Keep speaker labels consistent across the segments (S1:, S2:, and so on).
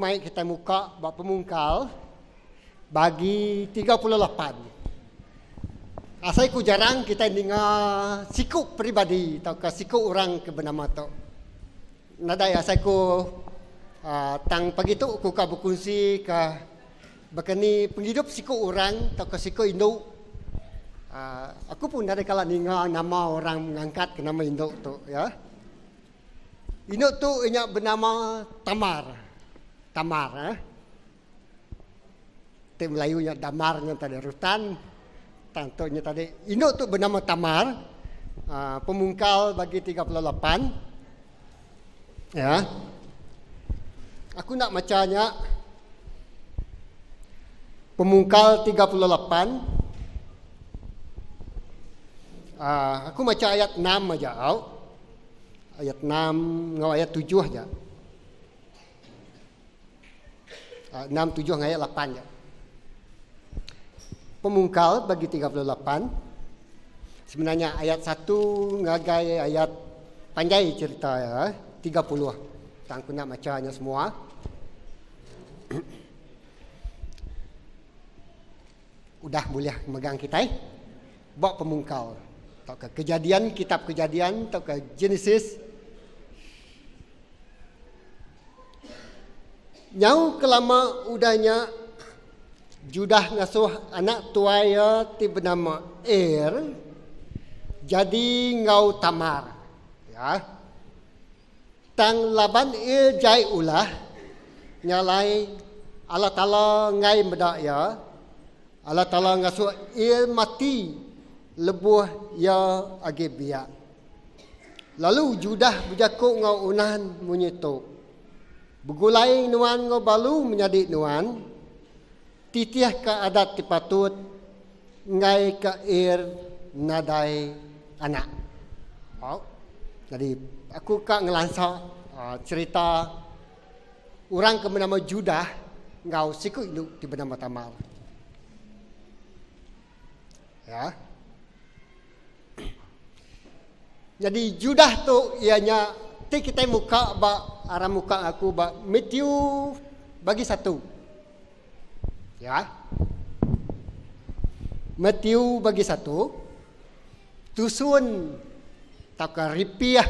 S1: mai kita muka ba pemungkal bagi 38. Asai ku jarang kita ninga siku peribadi tauka siku orang ke benama tu. Nadai asai ku uh, tang pagi tu aku ka bekunsi ke baka ni pengidup siku orang tauka siku indu. Uh, aku pun nadai kala ninga nama orang ngangkat ke nama indu tu ya. Indu tu inya benama Tamar. Tamar eh. Ti Melayu nya Damar nya tadi rutan. Tang tu nya tadi indu tu benama Tamar. Uh, pemungkal bagi 38. Ya. Aku nak maca nya Pemungkal 38. Uh, aku maca ayat 6 aja au. Ayat 6 enggau ayat 7 aja. Uh, 6 7 enggau ayat 8 aja. Pemungkal bagi 38. Sebenarnya ayat 1 ngagai ayat panjai cerita ya, 30. Tang aku nak maca nya semua. Udah bulih megang kitai ba pemungkal tauka kejadian kitab kejadian tauka Genesis Nyau kelama udah nya Judah ngasuh anak tuai iya ti benama Er jadi enggau Tamar. Ya. Tang laban Er jai ulah, nya alai Allah Taala enggai meda iya. Allah Taala ngasuh Er mati lebuh iya agi biak. Lalu Judah bejaku enggau Onan munyi tu, Begulai nuan enggau balu menyadi nuan, titihka adat ti patut enggaika Er nadai anak. Au. Jadi aku ka ngelansa cherita orang ke benama Judah enggau siku indu ti benama Tamar. Ya. Nyadi Judah tu iya nya ti kitai muka ba aram muka aku ba Matthew bagi satu. Ya. Matthew bagi satu tusun tauka ripih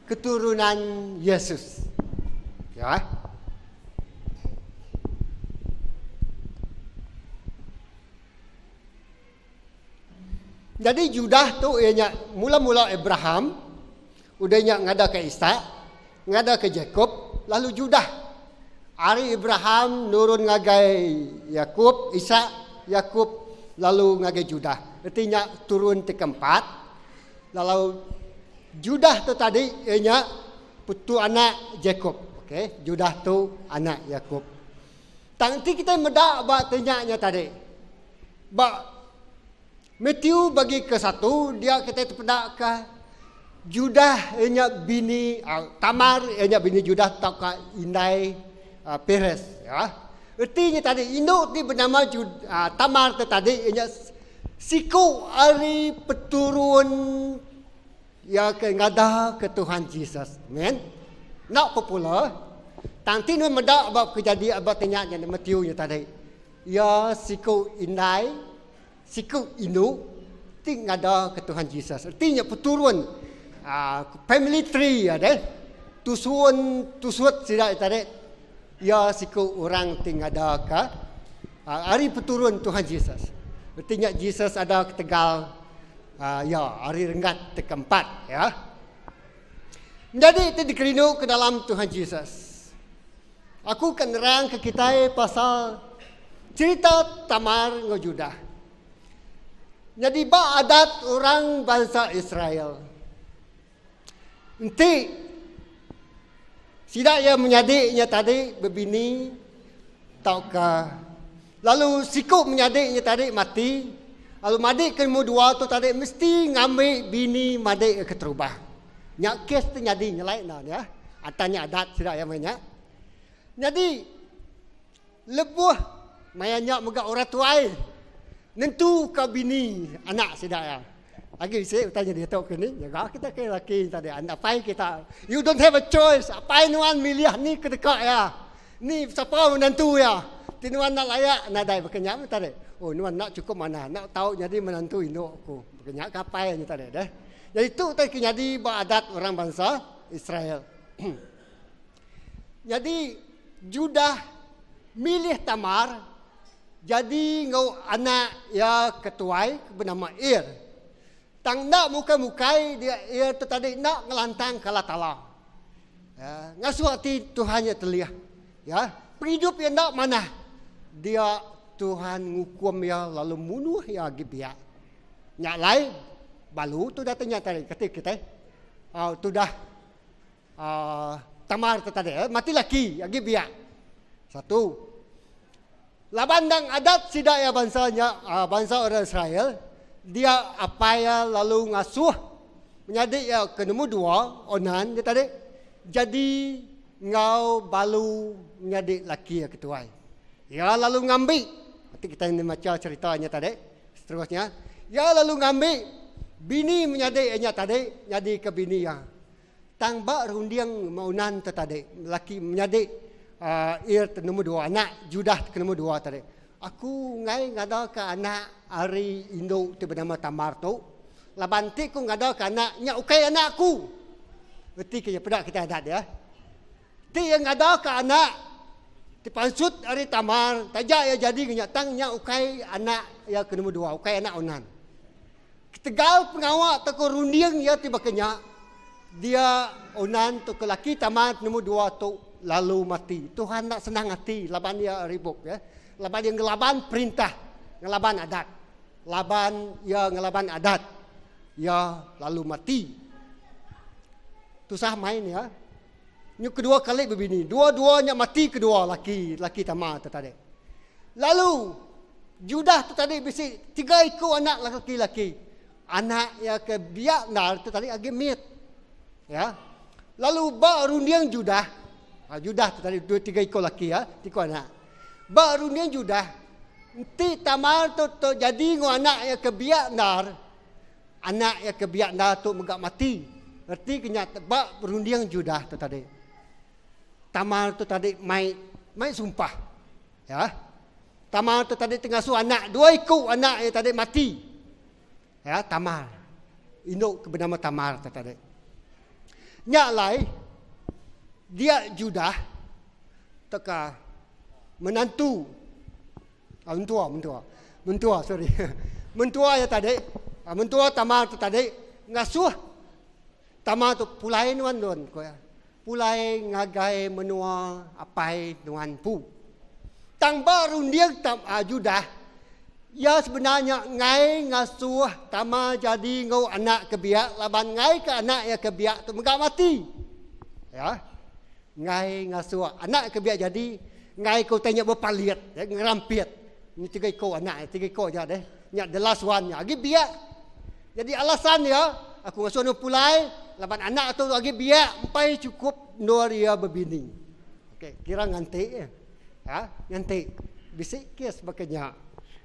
S1: keturunan Yesus. Ya. Nyadi Judah tu iya nya mula-mula Abraham, udah nya ngadaka Isak, ngadaka Jakop, lalu Judah. Ari Abraham nurun ngagai Yakop, Isak, Yakop, lalu ngagai Judah. Reti nya turun ti keempat. Lalu Judah tu tadi iya nya tu anak Jakop. Okey, Judah tu anak Yakop. Tang enti kitai meda ba ti nya nya tadi. Ba Matthew bagi ke satu dia kitai tepeda ka Judah iya nya bini Tamar iya nya bini Judah tauka indai Peres ya. Reti nya tadi indu ti benama Tamar tu tadi iya nya siku ari peturun iya ke ngada ke Tuhan Jesus. Amen. Enda popular tang ti nuan meda ba kejadi ba ti nya nya Matthew nya tadi. Iya siku indai, siku indu ti ngadaka Tuhan Jesus. Reti nya peturun aaa family tree iya deh. Tusun tusut sida ita deh iya siku orang ti ngadaka aaa ari peturun Tuhan Jesus. Reti nya Jesus ada ketegal aaa iya ari renggat ti keempat iya. Nyadi ti dikerindu ke dalam Tuhan Jesus. Aku ka nerangka kitai pasal cherita Tamar enggau Judah. Nyadi ba adat orang bansa Israel, enti sida iya menyadi nya tadi bebini tauka lalu siku menyadi nya tadi mati, lalu madi ke nombor dua tu tadi mesti ngambi bini madi ke keterubah. Nya kes ti nyadi nyelai enda nya. Atan nya adat sida iya meh nya. Nyadi lebuh maya nya mega orang tuai nentuka bini anak sida iya. Agi bisi utai nya diatu ke ni nyaga kita ke laki tadi apai kita. You don't have a choice. Apai nuan milih ni ke deka iya. Ni sapa menantu iya. Ti nuan enda layak nadai baka nya meh tadi. Oh nuan enda chukup manah enda tau nyadi menantu indu aku. Baka nya ke apai nya tadi deh. Jadi tu utai ke nyadi ba adat orang bansa Israel. Nyadi Judah milih Tamar jadi enggau anak iya ke tuai ke benama Er. Tang enda mukai-mukai dia Er tu tadi enda ngelantangka Allah Taala. Ya, ngasuh ati Tuhan nya telih. Ya, pengidup iya enda manah. Dia Tuhan ngukum iya lalu munuh iya agi biak. Nya alai balu tu dah tanya tadi kati kitai. Au tudah uh, Tamar tu tadi eh, mati laki agi biak. Satu. Laban dang adat sida iya bansa nya uh, bansa orang Israel, dia apai iya lalu ngasuh menyadi iya ke nombor dua Onan dia tadi jadi enggau balu menyadi laki iya ke tuai. Iya lalu ngambi, enti kitai macha cherita nya tadi, Seterusnya, iya lalu ngambi bini menyadi iya nya tadi nyadika bini iya. Tang ba runding Onan tu tadi, laki menyadi uhh Ir ti nombor dua, anak Judah ti ke nombor dua tadi, Aku enggai ngadaka anak ari indu ti benama Tamar tu, laban enti ku ngadaka anak nya ukai anak aku. Reti ke iya peda kitai adat dia. Ti iya ngadaka anak ti pansut ari Tamar taja iya jadi nginya tang nya ukai anak iya ke nombor dua, ukai anak Onan. Ketegal pengawa tauka runding iya ti baka nya, dia Onan tauka laki Tamar ti nombor dua tu lalu mati. Tuhan enda senang ati laban iya ribuk ya. Laban iya ngelaban perintah, ngelaban adat. Laban iya ngelaban adat, iya lalu mati. Tusah main iya. Nyu kedua kali bebini. Dua-dua nya mati kedua laki laki Tamar tu tadi. Lalu Judah tu tadi bisi tiga iku anak laki-laki. Anak iya ke biak endar tu tadi agi mit. Ya. Lalu ba runding Judah, ha, Judah tu tadi dua tiga iku laki ya, tiga anak. Ba runding Judah, enti Tamar tu, tu jadi enggau anak iya ke biak endar, Anak iya ke biak enda tu mega mati. Reti ke nya ba runding Judah tu tadi. Tamar tu tadi mai mai sumpah. Ya. Tamar tu tadi tengasuh anak dua iku anak iya tadi mati. Ya, Tamar. Indu ke benama Tamar tu tadi. Nya alai dia Judah teka menantu Ah, mentua, mentua. Mentua, sorry. Mentua iya tadi, ah, mentua Tamar tu tadi ngasuh Tamar tu pulai nuan dun, ku iya. Pulai ngagai menua apai nuan empu. Tang ba runding Tam, ah, Judah, iya sebenar nya enggai ngasuh Tamar jadi enggau anak ke biak laban enggai ke anak iya ke biak tu mega mati. Ya. Enggai ngasuh anak ke biak jadi Enggai ke utai nya bepalit, ngerampit. Nya tiga iko anak iya, tiga iko aja deh. Nya the last one nya agi biak. Jadi alasan iya, aku ngasuh anu pulai laban anak tu agi biak empai chukup endur iya bebini. Okey, kira nganti iya. Ha, nganti. Bisi kes baka nya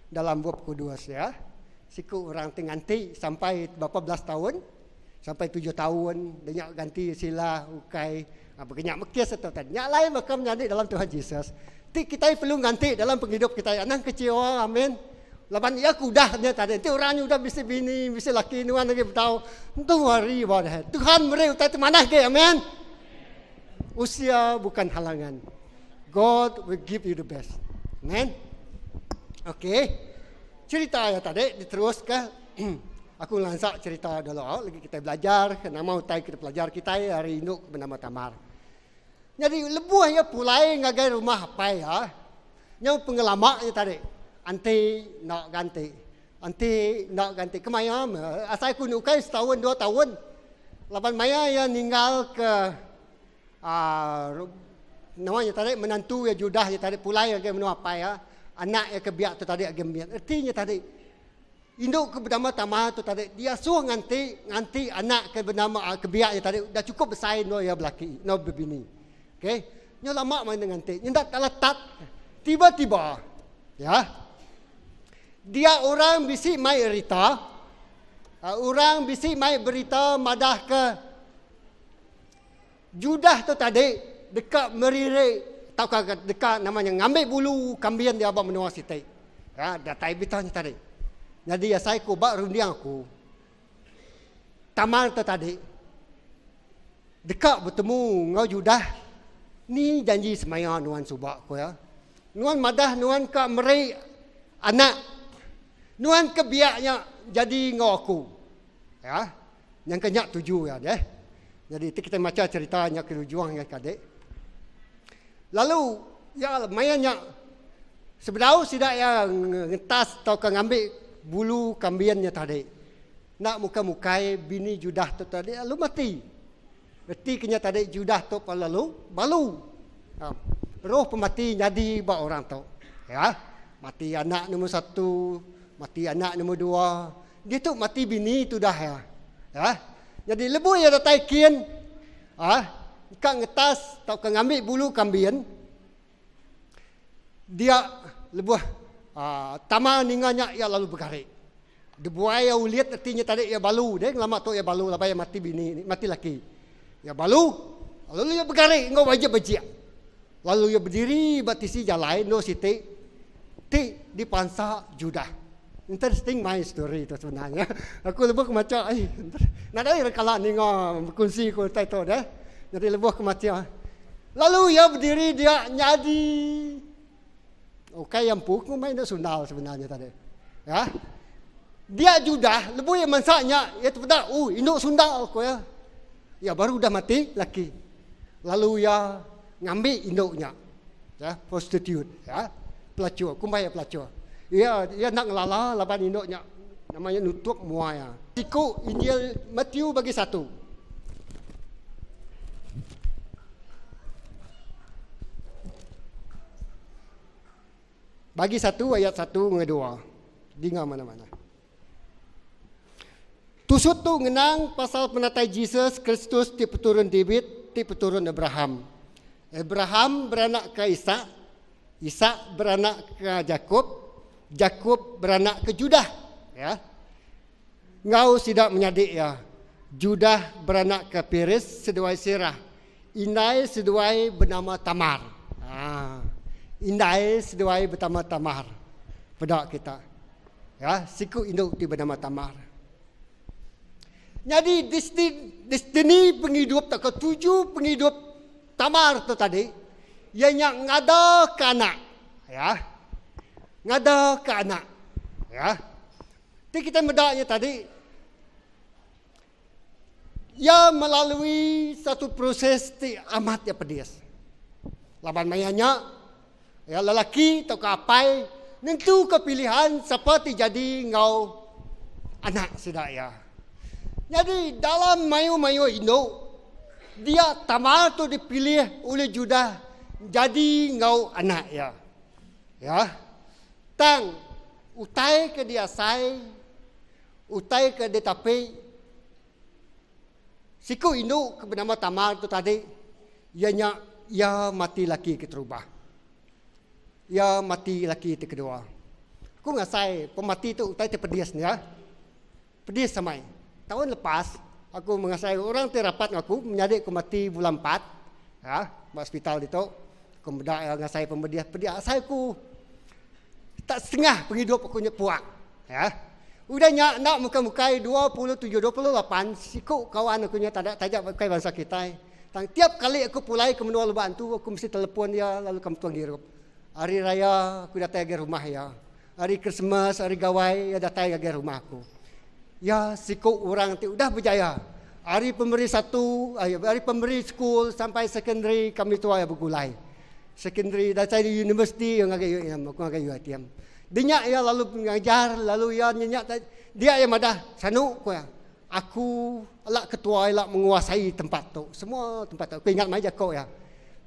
S1: dalam Bup Kudus ya. Siku orang ti nganti sampai berapa belas taun, sampai tujuh taun dia nya ganti sila ukai baka nya mekis tu tadi. Nya alai baka menyadi dalam Tuhan Jesus. Ti kitai perlu nganti dalam pengidup kitai anang kecewa amin. Laban iya ke udah nya tadi enti orang nya udah bisi bini bisi laki nuan agi betau don't worry about that. Tuhan meri utai ti manah agi amin. Usia bukan halangan. God will give you the best. Amen. Okey. Cerita iya tadi diteruska aku ngelansa cerita dulu lagi kitai belajar nama utai ke dipelajar kitai ari indu ke benama Tamar. Nyadi lebuh iya pulai ngagai rumah apai iya, nyau pengelama iya tadi anti enda ganti, anti enda ganti. Kemaya meh asai ku ukai setaun dua taun laban maya iya ninggalka uhh nama iya tadi menantu iya Judah iya tadi pulai ngagai menua apai iya, anak iya ke biak tu tadi agi mit. Reti nya tadi indu ke benama Tamar tu tadi diasuh nganti nganti anak ke benama ke biak iya tadi udah chukup besai endur iya belaki endur bebini. Okey. Nyu lama meh nganti. Nyenda kala tat tiba-tiba ya. Dia orang bisi mai rita orang bisi mai berita madahka Judah tu tadi deka meriri. tauka deka nama nya ngambi bulu kambin dia ba menua siti. Ya, datai berita nya tadi. Nyadi asai ku ba runding aku Tamar tu tadi deka betemu enggau Judah ni janji semaya nuan suba ku iya. Nuan madah nuan ka meri anak nuan ke biak nya jadi enggau aku. Ya. Nyangka nya tuju iya deh. Jadi ti kitai macha cherita nya ke ujung ngagai kadi. Lalu iya maya nya sebedau sida iya ngetas tauka ngambi bulu kambin nya tadi enda mukai-mukai bini Judah tu tadi lalu mati. Reti ke nya tadi Judah tu pan lalu balu. Roh pemati nyadi ba orang tu. Ya, mati anak nombor satu, mati anak nombor dua. Ditu mati bini tudah iya. Ya. Nyadi lebuh iya datai kin, ah, ka ngetas tauka ngambi bulu kambin, dia lebuh ah, Tamar ninga nya iya lalu begari. Dibuai iya ulit reti nya tadi iya balu deh ngelama tu iya balu laban iya mati bini mati laki. Iya balu lalu iya begari enggau bajik-bajik. Lalu iya bediri ba tisi jalai endur siti ti dipansa Judah. Interesting mai story tu sebenarnya. Aku lebuh ke macha ai nadai orang kala ninga bekunsi ku utai tu deh. Jadi lebuh ke macha lalu iya bediri dia nyadi ukai iya empu ku mai enda sundal sebenarnya tadi. Ya. Dia Judah lebuh iya mansa nya iya tepeda oh indu sundal ku iya. Iya baru udah mati laki. Lalu iya ngambi indu nya ya prostitute ya pelacur kumbai iya pelacur. Iya iya enda ngelala laban indu nya nama iya nutup mua iya. Siku Injil Matthew bagi satu. Bagi satu ayat satu enggau dua. Dinga mana-mana. Tusut tu ngenang pasal penatai Jesus Kristus ti peturun David, ti peturun Abraham. Abraham beranakka Isak, Isak beranakka Jakop, Jakop beranakka Judah. Ya. Enggau sida menyadi iya. Judah beranakka Peres seduai Serah. Indai seduai benama Tamar. Ha. Indai seduai betama Tamar. Peda kita. Ya, siku indu ti benama Tamar. Nyadi destiny pengidup tauka tuju pengidup Tamar tu tadi iya nya ngadaka anak. Ya. Ngadaka anak. Ya. Ti kita meda nya tadi iya melalui satu proses ti amat iya pedis. Laban maya nya Ya lelaki tauka apai nentuka pilihan sapa ti jadi enggau anak sida iya. Nyadi dalam mayuh-mayuh indu, dia Tamar tu dipilih ulih Judah jadi enggau anak iya. Ya. Tang utai ke diasai, utai ke ditapi siku indu ke benama Tamar tu tadi Iya nya iya mati laki keterubah. Iya mati laki ti kedua. Aku ngasai pemati tu utai ti pedis nya. Pedis amai. Taun lepas aku mengasai orang ti rapat enggau aku menyadi ku mati bulan empat ya ba hospital ditu. Aku meda iya ngasai pemedis pedis asai aku tak setengah pengidup aku nya puang ya. Udah nya enda mukai-mukai 27 28 siku kawan aku nya taja taja bukai bansa kitai. Tang tiap kali aku pulai ke menua Lubok Antu aku mesti telepon iya lalu ka metung ngirup. Hari raya aku datai ngagai rumah iya. Hari Krismas, hari Gawai iya datai ngagai rumah aku. Iya siku orang ti udah berjaya. Ari pemeri satu, ari pemeri school sampai secondary kami tua iya begulai. Secondary datai di universiti iya ngagai UIM, aku ngagai UiTM. Dinya iya lalu ngajar lalu iya nyinya dia iya madah sanu ku iya. Aku ela ketua ila menguasai tempat tu. Semua tempat tu. Aku ingat mai jako iya.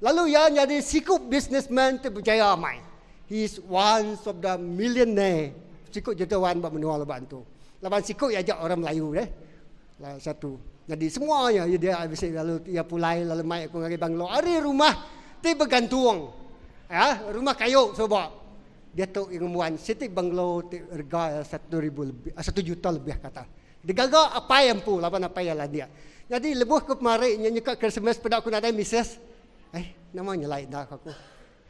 S1: Lalu iya nyadi siku businessman ti berjaya amai. He is one of the millionaire. Siku jutawan ba menua Lubok Antu. Laban siku iya aja orang Melayu deh. Lah satu. Nyadi semua iya dia bisi lalu iya pulai lalu mai aku ngagai banglo ari rumah ti begantung. Ya, rumah kayu suba. Diatu iya ngembuan siti banglo ti rega 1000 lebih, 1 juta lebih kata. Digaga apai empu laban apai iya landik. Nyadi lebuh ku pemari nya nyuka Christmas peda ku nadai missus. Eh, nama nyelai enda ku aku.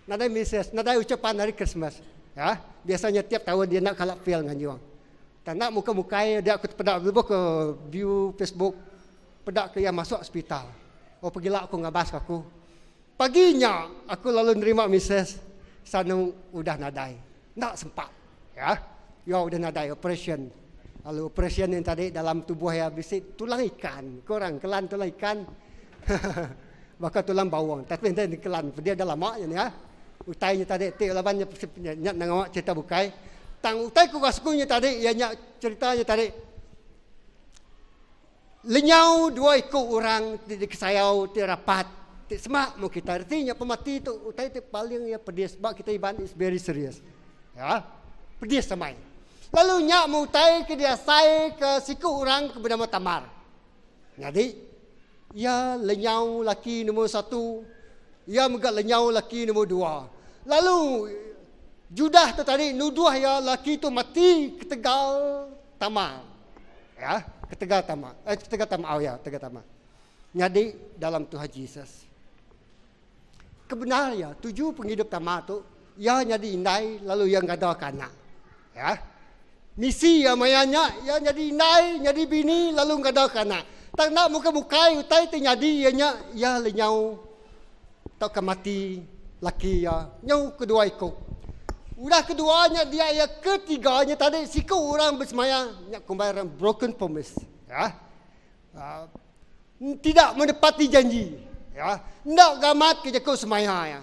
S1: Nadai mesej, nadai ucapan hari Christmas. Ya, biasanya tiap taun dia enda kala fail nganjung. Tang enda mukai-mukai dia aku tepeda lebuh ke view Facebook peda ke iya masuk hospital. Oh pegila aku ngabas ke aku. Pagi nya aku lalu nerima mesej sanu udah nadai. Enda sempat. Ya, iya udah nadai operation. Lalu operation nya tadi dalam tubuh iya bisi tulang ikan. Ko orang kelan tulang ikan. Baka tulang bawang. Tapi enda dikelan dia dah lama nya nya. Utai nya tadi ti laban nya nya nengawa cerita bukai. Tang utai ku rasa ku nya tadi iya nya cerita nya tadi lenyau dua iku orang ti dikesayau ti rapat ti semak mung kita. Reti nya pemati tu utai ti paling iya pedis ba kita Iban is very serious. Ya. Pedis amai. Lalu nya mung utai ke diasai ke siku orang ke benama Tamar. Nyadi, iya lenyau laki nombor satu, iya mega lenyau laki nombor dua. Lalu Judah tu tadi nuduh iya laki tu mati ketegal Tamar. Ya, ketegal Tamar. Eh, ketegal Tamar. Oh ya, ketegal Tamar. Nyadi dalam Tuhan Jesus. Kebenar iya, tuju pengidup Tamar tu, iya nyadi indai lalu iya ngadaka anak. Ya. Misi iya maya nya, iya nyadi indai, nyadi bini lalu ngadaka anak. Tang enda mukai-mukai utai ti nyadi iya nya, iya lenyau tauka mati laki iya nyau kedua iku. Udah kedua nya dia iya ketiga nya tadi siku orang besemaya nya kumbai orang broken promise. Ya. Tidak menepati janji. Ya. Enda gamat ke jaku semaya iya.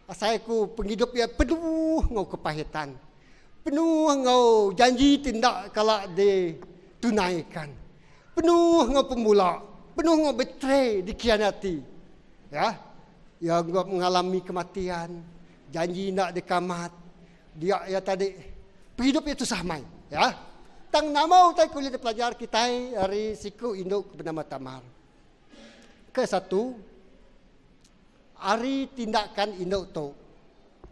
S1: Asai ku pengidup iya penuh enggau kepahitan. Penuh enggau janji ti enda kala ditunaikan. Penuh enggau pemula, penuh enggau betray dikhianati. Ya. Iya enggau mengalami kematian, janji enda dikamat. Dia iya tadi pengidup iya tusah mai. Ya. Tang nama utai ke ulih dipelajar kitai ari siku indu ke benama Tamar? Kesatu, ari tindakan indu tu,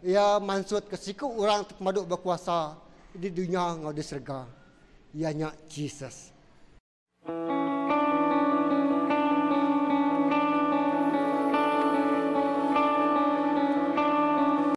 S1: iya mansutka siku orang ti pemadu bekuasa di dunya enggau di serega, iya nya Jesus.